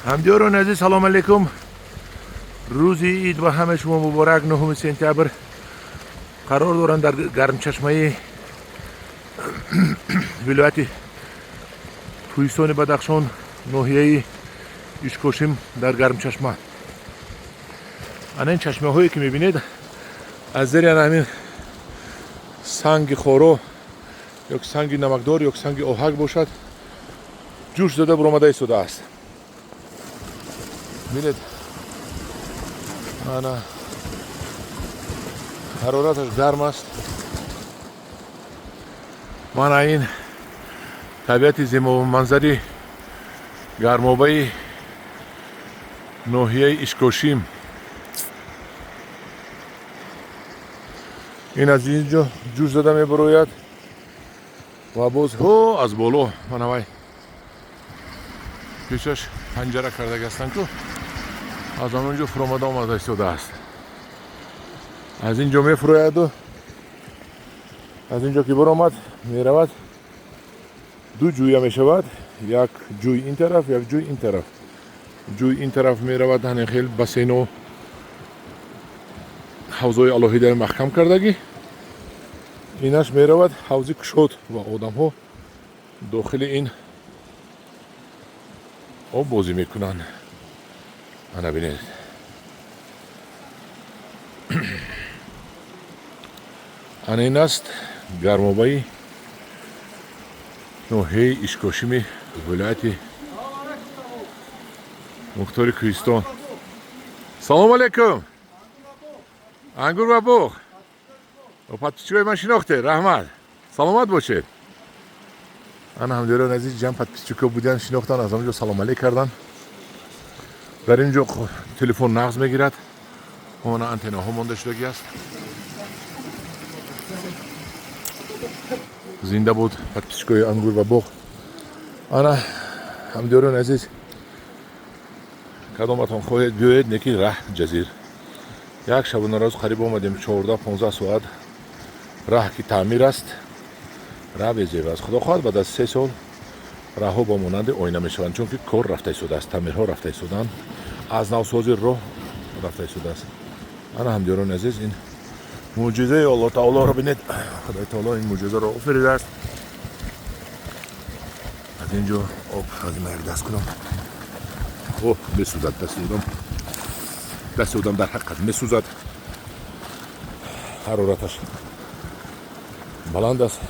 Ҳамдиёрони азиз, салом алейкум. Рӯзи ид ба ҳамаи шумо муборак. 9 сентябр қарор доранд дар Гармчашмаи вилояти Кӯҳистони Бадахшон, ноҳияи Ишкошим, дар Гармчашма. Ана ин чашмаҳое, ки мебинед, аз зери ана ҳамин санги хоро ё санги намакдор, ё санги оҳак бошад, ҷӯш зада буромада истодааст. Бинед, ана ҳарораташ гарм аст. Мана ин табиати зебоманзари гармобаи ноҳияи Ишкошим. Ин аз ин ҷо ҷӯш зада мебарояд ва боз ҳо аз боло, манавай пешаш панҷара кардаги ҳастанд ку, аз он ҷо фуромада омада истодааст. Аз ин ҷо мефурояду аз ин ҷо ки баромад, меравад, ду ҷӯя мешавад: як ҷӯй ин тараф, як ҷӯй ин тараф. Ҷӯй ин тараф меравад, ҳанин хел бассейно, ҳавзҳои алоҳидаи маҳкам кардагӣ. Инаш меравад ҳавзи кушод ва одамҳо дохили ин об бозӣ мекунанд. Ана бинед, ана ин аст гармобаи ноҳияи Ишкошими вилояти мухтори Кӯҳистон. Салому алейкум. Ангур ва буғ, подписчикои ман шинохте, раҳмат, саломат бошед. Ана, ҳамдиёрони азиз, ҷамъ подписчико буданд, шинохтанд, аз он ҷо салом алейк карданд. Дар ин ҷо телефон нағз мегирад, она антеннаҳо монда шудагӣ аст. Зинда буд подписчикои Ангур ва боғ. Ана, ҳамдиёрони азиз, кадоматон хоҳед, биёед, неки раҳ ҷазир. Як шабонарӯз қариб омадем, 14-15 соат раҳ ки таъмир аст. Раҳ безеб аст. Худо хоҳад, баъд аз 3 сол раҳҳо ба монанди оина мешаванд, чунки кор рафта истодааст, таъмирҳо рафта истоданд, аз навсози роҳ рафта истодааст. Ана, ҳамдиёрони азиз, ин мӯъҷизаи Аллоҳ таолоро бинед. Худои таоло ин мӯъҷизаро офаридааст. Аз ин ҷо об аз ин як даст кунам. О, месӯзад дасти одам, дасти одам дар ҳақиқат месӯзад. Ҳарораташ баланд аст,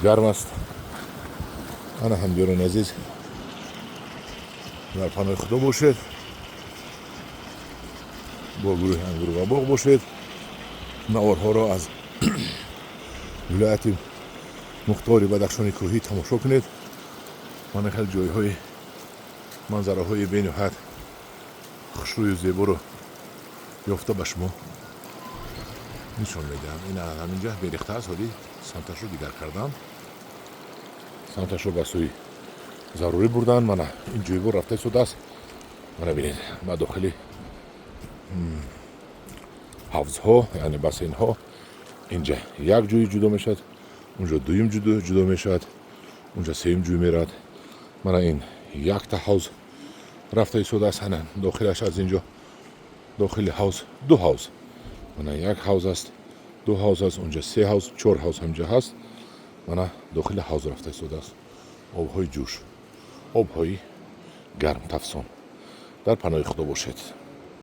гарм аст. Ана, ҳамдиёрони азиз, дар паноҳи Худо бошед, бо гурӯҳи Ангур ва боғ бошед. Наворҳоро аз вилояти мухтори Бадахшони кӯҳӣ тамошо кунед. Мана хел ҷойҳои манзараҳои бениҳоят хушрӯю зеборо ёфта ба шумо нишон медиҳам. Ин ҳаминҷа берехта аст, ҳоли самташро дигар кардам, самташро ба сӯи зарурӣ бурдан. Мана ин ҷойбор рафта истодааст. Мана бинед, ба дохили ҳавзҳо, яъне бассейнҳо, инҷа як ҷӯи ҷудо мешавад, унҷо дуюм ҷудо мешавад, унҷа сеюм ҷӯй меравад. Мана ин якта ҳавз рафта истодааст. Ана дохилаш, аз инҷо дохили ҳавз ду ҳавз, мана як ҳавз аст, ду ҳавз аст, унҷа се ҳавз, чор ҳавз ҳамҷа ҳаст. Мана дохили ҳавз рафта истодааст обҳои ҷӯш, обҳои гарм тафсон. Дар паноҳи Худо бошед.